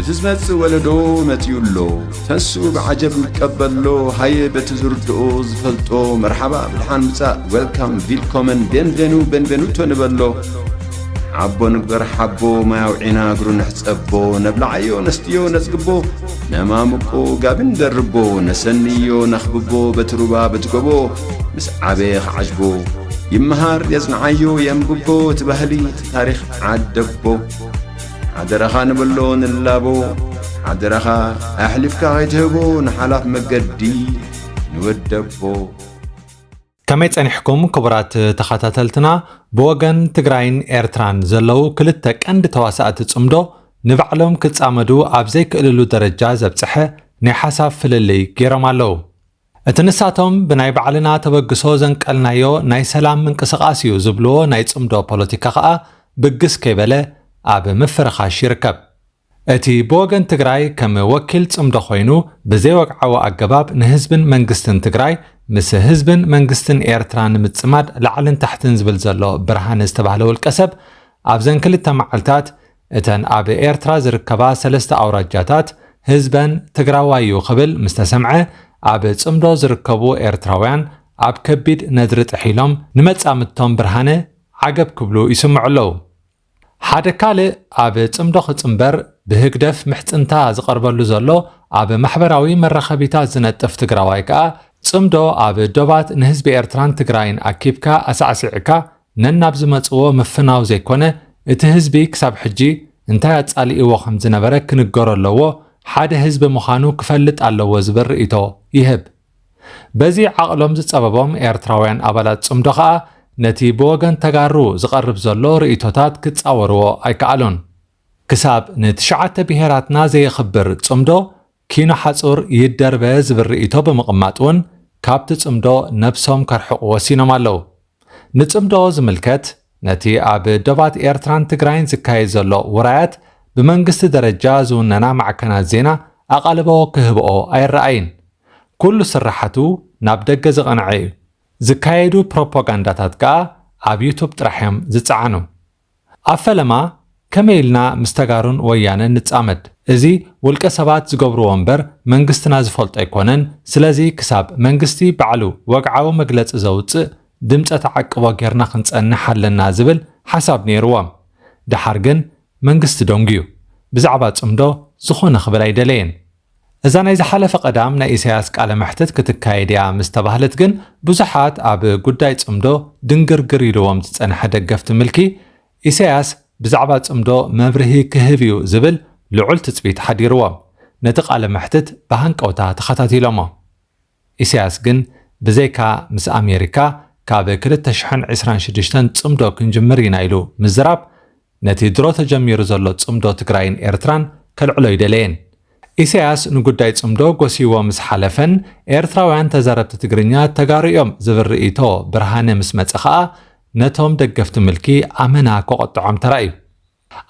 እቲ ዝመጽእ ወለዶ መጺኡ ኣሎ። ተንሱ ብዓጀብ ንቀበሎ፣ ሃየ በቲ ዝርድኦ ዝፈልጦ፣ መርሓባ ብድሓን ምጻእ፣ ዌልካም፣ ቪልኮመን፣ ቤንቬኑ፣ ቤንቬኑቶ ንበሎ። ዓቦ ንግበር ሓቦ፣ ማይ ኣውዒና እግሩ ንሕጸቦ፣ ነብልዓዮ ነስትዮ ነጽግቦ፣ ነማምቆ ጋቢ ንደርቦ፣ ነሰንዮ ነኽብቦ፣ በቲ ሩባ በቲ ጎቦ፣ ምስ ዓበየ ክዓጅቦ፣ ይመሃር የጽንዓዮ የንብቦ፣ እቲ ባህሊ እቲ ታሪኽ ዓደቦ። ሓደራኻ ንበሎ ንላቦ፣ ሓደራኻ ኣሕሊፍካ ከይትህቦ፣ ንሓላፍ መገዲ ንወደቦ። ከመይ ጸኒሕኩም ክቡራት ተኸታተልትና? ብወገን ትግራይን ኤርትራን ዘለዉ ክልተ ቀንዲ ተዋሳእቲ ጽምዶ ንባዕሎም ክጻመዱ ኣብ ዘይክእልሉ ደረጃ ዘብጽሐ ናይ ሓሳብ ፍልልይ ገይሮም ኣለዉ። እቲ ንሳቶም ብናይ ባዕልና ተበግሶ ዘንቀልናዮ ናይ ሰላም ምንቅስቓስ እዩ ዝብልዎ ናይ ጽምዶ ፖለቲካ ከኣ ብግስ ከይበለ ኣብ ምፍርኻሽ ይርከብ። እቲ ብወገን ትግራይ ከም ወኪል ጽምዶ ኮይኑ ብዘይወግዓዊ ኣገባብ ንህዝብን መንግስትን ትግራይ ምስ ህዝብን መንግስትን ኤርትራ ንምጽማድ ላዕልን ታሕትን ዝብል ዘሎ ብርሃነ ዝተባህለ ውልቀ ሰብ ኣብዘን ክልተ መዓልታት እተን ኣብ ኤርትራ ዝርከባ ሰለስተ ኣውራጃታት ህዝበን ትግራዋይ እዩ ክብል ምስ ተሰምዐ ኣብ ጽምዶ ዝርከቡ ኤርትራውያን ኣብ ከቢድ ነድሪ ጥሒሎም ንመጻምድቶም ብርሃነ ዓገብ ክብሉ ይስምዑ ኣለዉ። ሓደ ካልእ ኣብ ጽምዶ ክጽንበር ብህግደፍ ምሕጽንታ ዝቐርበሉ ዘሎ ኣብ ማሕበራዊ መራኸቢታት ዝነጥፍ ትግራዋይ ከኣ ጽምዶ ኣብ ዶባት ንህዝቢ ኤርትራን ትግራይን ኣኪብካ ኣሳዕሲዕካ ነናብ ዝመጽዎ ምፍናው ዘይኮነ እቲ ህዝቢ ክሳብ ሕጂ እንታይ ኣጻሊእዎ ከም ዝነበረ ክንገሮ ኣለዎ፣ ሓደ ህዝቢ ምዃኑ ክፈልጥ ኣለዎ ዝብል ርእይቶ ይህብ። በዚ ዓቕሎም ዝጸበቦም ኤርትራውያን ኣባላት ጽምዶ ኸኣ ነቲ ብወገን ተጋሩ ዝቐርብ ዘሎ ርእይቶታት ክጻወርዎ ኣይከኣሉን። ክሳብ ንትሽዓተ ብሄራትና ዘየኽብር ጽምዶ ኪኖ ሓጹር ይደርበ ዝብል ርእይቶ ብምቕማጥ እውን ካብቲ ጽምዶ ነብሶም ከርሕቑ ወሲኖም ኣለዉ። ንጽምዶ ዝምልከት ነቲ ኣብ ዶባት ኤርትራን ትግራይን ዝካየድ ዘሎ ውራያት ብመንግስቲ ደረጃ ዝውነና ማዕከናት ዜና ኣቓልቦ ክህብኦ ኣይረኣይን። ኩሉ ስራሓቱ ናብ ደገ ዝቐንዐ እዩ። ዝካየዱ ፕሮፓጋንዳታት ከኣ ኣብ ዩቱብ ጥራሕ እዮም ዝጸዓኑ። ኣብ ፈለማ ከመይ ኢልና ምስ ተጋሩን ወያነን ንጻመድ? እዚ ውልቀ ሰባት ዝገብርዎ እምበር መንግስትና ዝፈልጦ ኣይኮነን። ስለዚ ክሳብ መንግስቲ ባዕሉ ወግዓዊ መግለጺ ዘውጽእ ድምጸ ተዓቅቦ ጌርና ክንጸንሕ ኣለና ዝብል ሓሳብ ነይርዎም። ደሓር ግን መንግስቲ ደንጉዩ። ብዛዕባ ጽምዶ ዝኾነ ክብል ኣይደለየን። እዛ ናይ ዝሓለፈ ቀዳም ናይ ኢሳያስ ቃለ መሕትት ክትካየድ እያ ምስ ተባህለት ግን ብዙሓት ኣብ ጉዳይ ጽምዶ ድንግርግር ኢልዎም ዝጸንሐ ደገፍቲ ምልኪ ኢሳያስ ብዛዕባ ጽምዶ መብርሂ ክህብ እዩ ዝብል ልዑል ትጽቢት ሓዲርዎም ነቲ ቃለ መሕትት ብሃንቀውታ ተኸታቲሎሞ። ኢሳያስ ግን ብዘይካ ምስ ኣሜሪካ ካብ ክልተ ሽሕን ዕስራን ሽዱሽተን ጽምዶ ክንጅምር ኢና ኢሉ ምዝራብ ነቲ ድሮ ተጀሚሩ ዘሎ ጽምዶ ትግራይን ኤርትራን ከልዕሎ ኣይደለየን። ኢሳያስ ንጉዳይ ጽምዶ ጎስይዎ ምስ ሓለፈን ኤርትራውያን ተዛረብቲ ትግርኛ ተጋሩ እዮም ዝብል ርእይቶ ብርሃነ ምስ መጸ ኸኣ ነቶም ደገፍቲ ምልኪ ኣመና ከቖጥዖም ተራእዩ።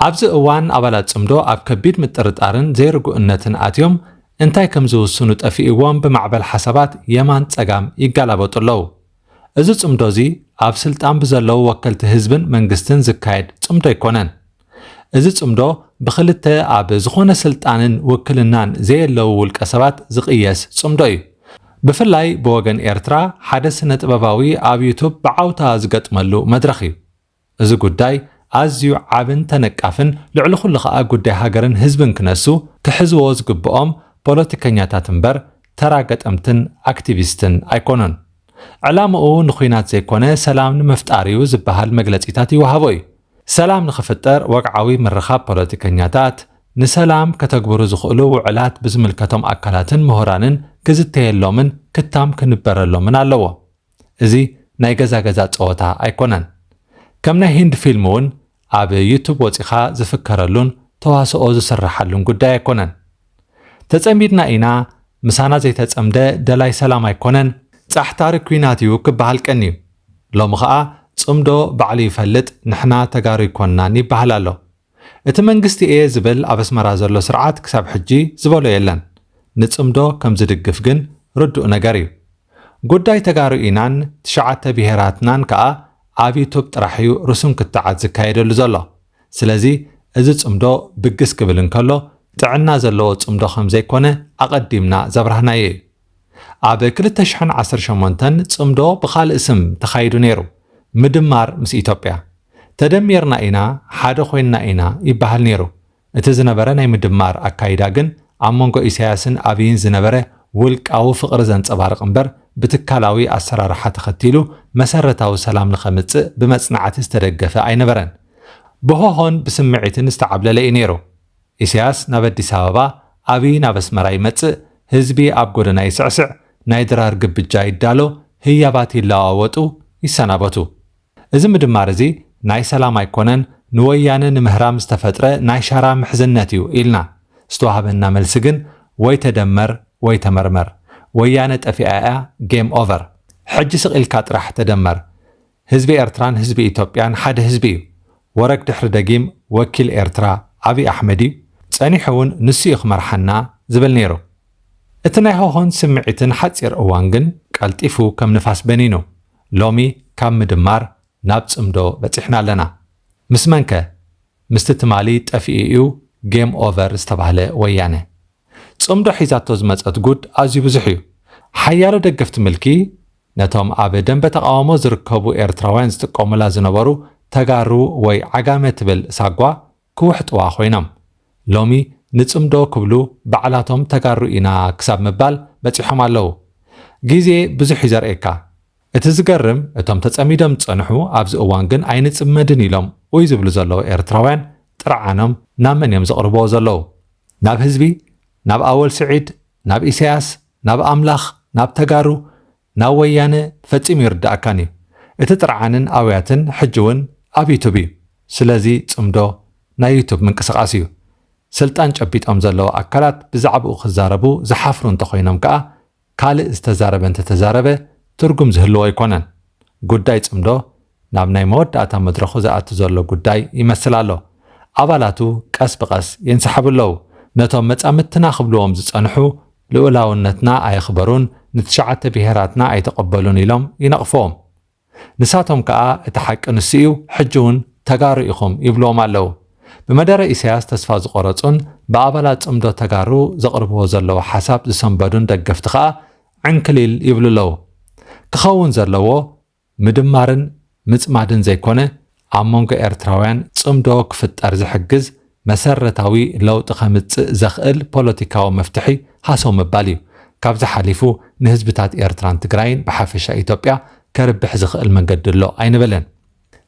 ኣብዚ እዋን ኣባላት ጽምዶ ኣብ ከቢድ ምጥርጣርን ዘይርጉእነትን ኣትዮም እንታይ ከም ዝውስኑ ጠፊእዎም ብማዕበል ሓሳባት የማን ጸጋም ይጋላበጡ ኣለዉ። እዚ ጽምዶ እዚ ኣብ ስልጣን ብዘለዉ ወከልቲ ህዝብን መንግስትን ዝካየድ ጽምዶ ኣይኮነን። እዚ ጽምዶ ብኽልተ ኣብ ዝኾነ ስልጣንን ውክልናን ዘየለዉ ውልቀ ሰባት ዝቕየስ ጽምዶ እዩ። ብፍላይ ብወገን ኤርትራ ሓደ ስነ ጥበባዊ ኣብ ዩቱብ ብዓውታ ዝገጥመሉ መድረኽ እዩ። እዚ ጉዳይ ኣዝዩ ዓብን ተነቃፍን ልዕሊ ኩሉ ኸኣ ጉዳይ ሃገርን ህዝብን ክነሱ ክሕዝዎ ዝግብኦም ፖለቲከኛታት እምበር ተራ ገጠምትን ኣክቲቪስትን ኣይኮኑን። ዕላምኡ ንኹናት ዘይኮነ ሰላም ንምፍጣር እዩ ዝበሃል መግለጺታት ይወሃቦ እዩ። ሰላም ንኽፍጠር ወግዓዊ ምርኻብ ፖለቲከኛታት፣ ንሰላም ከተግብሩ ዝኽእሉ ውዕላት ብዝምልከቶም ኣካላትን ምሁራንን ክዝተየሎምን ክታም ክንበረሎምን ኣለዎ። እዚ ናይ ገዛ ገዛ ጸወታ ኣይኮነን። ከም ናይ ሂንድ ፊልም እውን ኣብ ዩቱብ ወጺኻ ዝፍከረሉን ተዋስኦ ዝስረሓሉን ጉዳይ ኣይኮነን። ተጸሚድና ኢና፣ ምሳና ዘይተጸምደ ደላይ ሰላም ኣይኮነን፣ ጻሕታሪ ኲናት እዩ ክበሃል ቀንዩ። ሎሚ ኸኣ ጽምዶ ባዕሉ ይፈልጥ፣ ንሕና ተጋሩ ኣይኮንናን ይበሃል ኣሎ። እቲ መንግስቲ እየ ዝብል ኣብ ኣስመራ ዘሎ ስርዓት ክሳብ ሕጂ ዝበሎ የለን። ንጽምዶ ከም ዝድግፍ ግን ርዱእ ነገር እዩ። ጉዳይ ተጋሩ ኢናን ትሽዓተ ብሄራትናን ከኣ ኣብ ዩቱብ ጥራሕ እዩ ርሱን ክትዓት ዝካየደሉ ዘሎ። ስለዚ እዚ ጽምዶ ብግስ ክብል እንከሎ ጥዕና ዘለዎ ጽምዶ ከም ዘይኮነ ኣቐዲምና ዘብራህናዮ እዩ። ኣብ ክልተ ሽሕን ዓሰርተ ሸሞንተን ጽምዶ ብኻልእ ስም ተኻይዱ ነይሩ፣ ምድማር ምስ ኢትዮጵያ። ተደሚርና ኢና፣ ሓደ ኮይንና ኢና ይበሃል ነይሩ። እቲ ዝነበረ ናይ ምድማር ኣካይዳ ግን ኣብ መንጎ ኢሳያስን ኣብይን ዝነበረ ውልቃዊ ፍቕሪ ዘንጸባርቕ እምበር፣ ብትካላዊ ኣሰራርሓ ተኸቲሉ መሰረታዊ ሰላም ንኸምጽእ ብመጽናዕቲ ዝተደገፈ ኣይነበረን። ብሆሆን ብስምዒትን ዝተዓብለለ እዩ ነይሩ። ኢሳያስ ናብ ኣዲስ ኣበባ፣ ኣብይ ናብ ኣስመራ ይመጽእ፣ ህዝቢ ኣብ ጎደና ይስዕስዕ፣ ናይ ድራር ግብጃ ይዳሎ፣ ህያባት ይለዋወጡ፣ ይሰናበቱ። እዚ ምድማር እዚ ናይ ሰላም ኣይኮነን፣ ንወያነ ንምህራም ዝተፈጥረ ናይ ሻራ ምሕዝነት እዩ ኢልና ዝተዋህበና መልሲ ግን፣ ወይ ተደመር ወይ ተመርመር፣ ወያነ ጠፊኣ እያ፣ ጌም ኦቨር። ሕጂ ስቕ ኢልካ ጥራሕ ተደመር። ህዝቢ ኤርትራን ህዝቢ ኢትዮጵያን ሓደ ህዝቢ እዩ። ወረግ ድሕሪ ደጊም ወኪል ኤርትራ ኣብይ ኣሕመድ እዩ። ጸኒሑ እውን ንሱ እዩ ክመርሓና ዝብል ነይሩ። እቲ ናይ ሆሆን ስምዒትን ሓጺር እዋን ግን ቀልጢፉ ከም ንፋስ በኒኑ። ሎሚ ካብ ምድማር ናብ ጽምዶ በጺሕና ኣለና። ምስ መንከ? ምስቲ ትማሊ ጠፊኡ እዩ ጌም ኦቨር ዝተባህለ ወያነ። ጽምዶ ሒዛቶ ዝመጸት ጉድ ኣዝዩ ብዙሕ እዩ። ሓያሎ ደገፍቲ ምልኪ ነቶም ኣብ ደንበ ተቓውሞ ዝርከቡ ኤርትራውያን ዝጥቀሙላ ዝነበሩ ተጋሩ ወይ ዓጋመ ትብል ሳጓ ክውሕጥዋ ኮይኖም። ሎሚ ንጽምዶ ክብሉ ባዕላቶም ተጋሩ ኢና ክሳብ ምባል በጺሖም ኣለዉ። ግዜ ብዙሕ እዩ ዘርእየካ። እቲ ዝገርም፣ እቶም ተጸሚዶም ዝጸንሑ ኣብዚ እዋን ግን ኣይንጽመድን ኢሎም ኡይ ዝብሉ ዘለዉ ኤርትራውያን ጥርዓኖም ናብ መን እዮም ዘቕርብዎ ዘለዉ? ናብ ህዝቢ? ናብ ኣወል ስዒድ? ናብ ኢሳያስ? ናብ ኣምላኽ? ናብ ተጋሩ? ናብ ወያነ? ፈጺሙ ይርድኣካን እዩ። እቲ ጥርዓንን ኣውያትን ሕጂ እውን ኣብ ዩቱብ እዩ። ስለዚ ጽምዶ ናይ ዩቱብ ምንቅስቓስ እዩ። ስልጣን ጨቢጦም ዘለዉ ኣካላት ብዛዕባኡ ክዛረቡ ዝሓፍሩ እንተኾይኖም ከኣ ካልእ ዝተዛረበ እንተተዛረበ ትርጉም ዝህልዎ ኣይኮነን። ጉዳይ ጽምዶ ናብ ናይ መወዳእታ መድረኹ ዝኣቱ ዘሎ ጉዳይ ይመስል ኣሎ። ኣባላቱ ቀስ ብቐስ ይንሰሓቡ ኣለዉ። ነቶም መጻምድትና ክብልዎም ዝጸንሑ ልኡላውነትና ኣየኽበሩን ንትሽዓተ ብሄራትና ኣይተቐበሉን ኢሎም ይነቕፍዎም። ንሳቶም ከኣ እቲ ሓቂ ንሱ እዩ፣ ሕጂ እውን ተጋሩ ኢኹም ይብልዎም ኣለዉ። ብመደረ ኢሳያስ ተስፋ ዝቖረጹን ብኣባላት ጽምዶ ተጋሩ ዘቕርብዎ ዘለዉ ሓሳብ ዝሰንበዱን ደገፍቲ ከኣ ዕንክሊል ይብሉ ኣለዉ። ክኸውን ዘለዎ ምድማርን ምጽማድን ዘይኮነ፣ ኣብ መንጎ ኤርትራውያን ጽምዶ ክፍጠር ዝሕግዝ መሰረታዊ ለውጢ ከምጽእ ዘኽእል ፖለቲካዊ መፍትሒ ሃሰው ምባል እዩ። ካብዚ ሓሊፉ ንህዝብታት ኤርትራን ትግራይን ብሓፈሻ ኢትዮጵያ ከርብሕ ዝኽእል መንገዲ ኣሎ ኣይንብልን።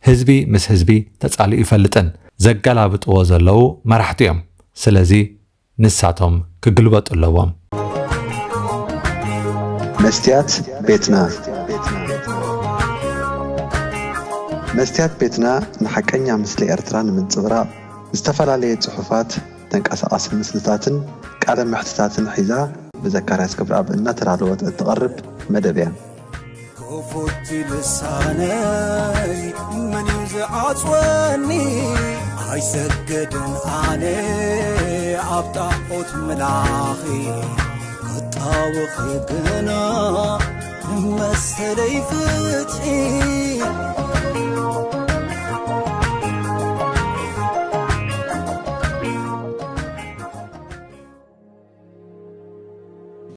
ህዝቢ ምስ ህዝቢ ተጻሊኡ ይፈልጥን ዘገላብጥዎ ዘለዉ መራሕቲ እዮም። ስለዚ ንሳቶም ክግልበጡ ኣለዎም። መስትያት ቤትና። መስትያት ቤትና ንሓቀኛ ምስሊ ኤርትራ ንምንጽብራቕ ዝተፈላለየ ጽሑፋት፣ ተንቀሳቓሲ ምስልታትን ቃለ መሕትታትን ሒዛ ብዘካርያስ ገብረኣብ እናተዳለወት እትቐርብ መደብ እያ። ክፉት ልሳነይ መን እዩ ዝዓጽወኒ? ኣይሰግድን ኣነ ኣብ ጣዖት ምላኺ፣ ክጣወኺ ግና መሰለይ ፍትሒ።